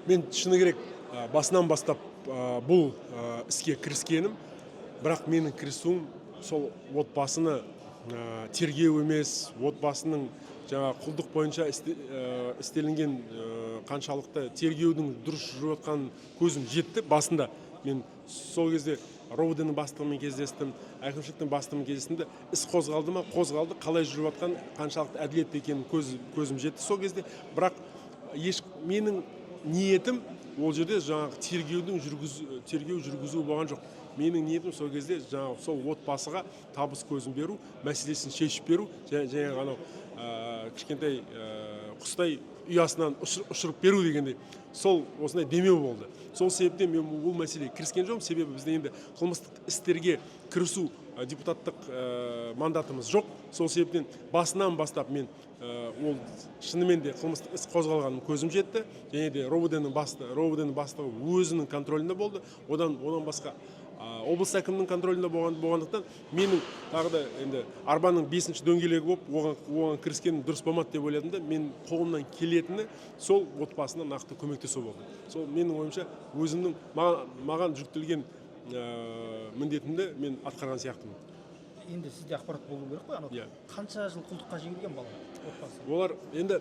Мен, шыны керек, басынан бастап бұл іске кіріскенім, бірақ менің кірісуім сол отбасыны тергеу емес, отбасының жаңа құлдық бойынша істелінген қаншалықты тергеудің дұрыс жүріп жатқанын көзім жетті басында. Мен сол кезде РОВД ның бастығымен кездестім, әкімшіліктің бастығымен кездестім де, іс қозғалды ма, қозғалды, қалай жүріп жатқанын, қаншалықты әділетті екенін көзім жетті сол кезде. Бірақ еш менің ниетім ол жерде жаңағы тергеу жүргізу болған жоқ. Менің ниетім сол кезде жаңағы сол отбасыға табыс көзін беру мәселесін шешіп беру және жаңағы анау кішкентай құстай ұясынан ұшырып беру дегендей, сол осындай демеу болды. Сол себептен мен бұл мәселеге кіріскен жоқпын, себебі бізде енді қылмыстық істерге кірісу депутаттық мандатымыз жоқ. Сол себептен басынан бастап мен ол шынымен де қылмыстық іс қозғалғанын көзім жетті және де РОВД ның бастығы өзінің контролінде болды. Одан басқа облыс әкімінің контролінде болғандықтан, менің тағы да енді арбаның бесінші дөңгелегі болып оған кіріскенім дұрыс болмады деп ойладым да, мен қолымнан келетіні сол отбасына нақты көмектесу болды. Сол менің ойымша, өзімнің маған жүктелген міндетімді мен атқарған сияқтымын. Енді сізде ақпарат болу керек қой анау. Иә. Қанша жыл құлдыққа жегілген бала, отбасы? Олар енді